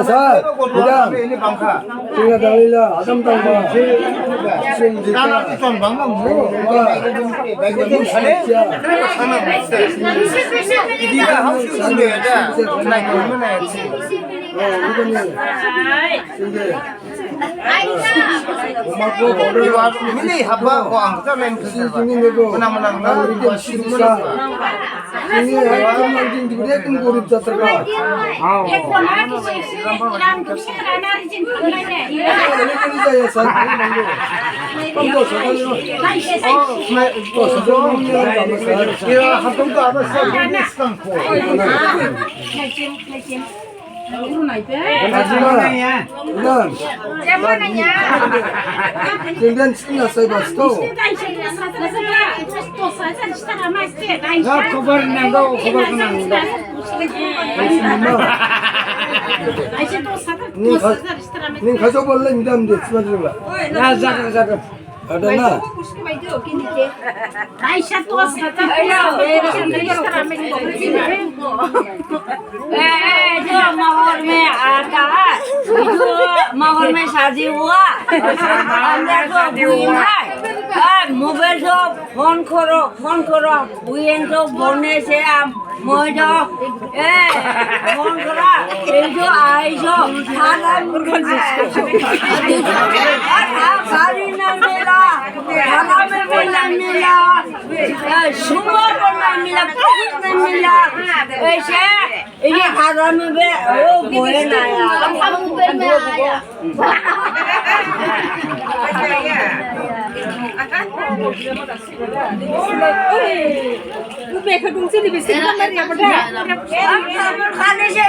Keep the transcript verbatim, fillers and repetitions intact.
Sir, bidang. Sehingga dalila, adam tangba. Sehingga jika. Sehingga. Mili haba ko ang kata lain kata. Menang menang na. Ini hai kan nanti di dia kan gorib jatra. Ini kan saya satu. Kamu tahu saya. Oh, saya. Oh, saya. Ya, hatam tu apa sih? Ini sekarang ko. Ajima, inan. Jengden sini asai basto. Ya, khobor nanggo, khobor nanggo. Ning kha-, ning khajo bolle midam de, sima jula. Ya, jaga, jaga. Ada na? Aisha to sata. ए, ए, जो माहौल में आता है, जो माहौल में शादी हुआ, हम लोग को बुइन है, ए, मोबाइल जो फोन करो, फोन करो, बुइन जो बोलने से हम मोबाइल जो, ए, फोन करो, ये जो आई जो, खाना, खाना भी नहीं मिला, खाना भी नहीं मिला, ए, सुबह को नहीं मिला, कुछ नहीं मिला, ऐसे ये हरामी बे, ओ, बोले ना यार। हम ऊपर में आया। ऊपर का तुमसे नहीं बेचते, हम लोग यहाँ पर था। हम खाने से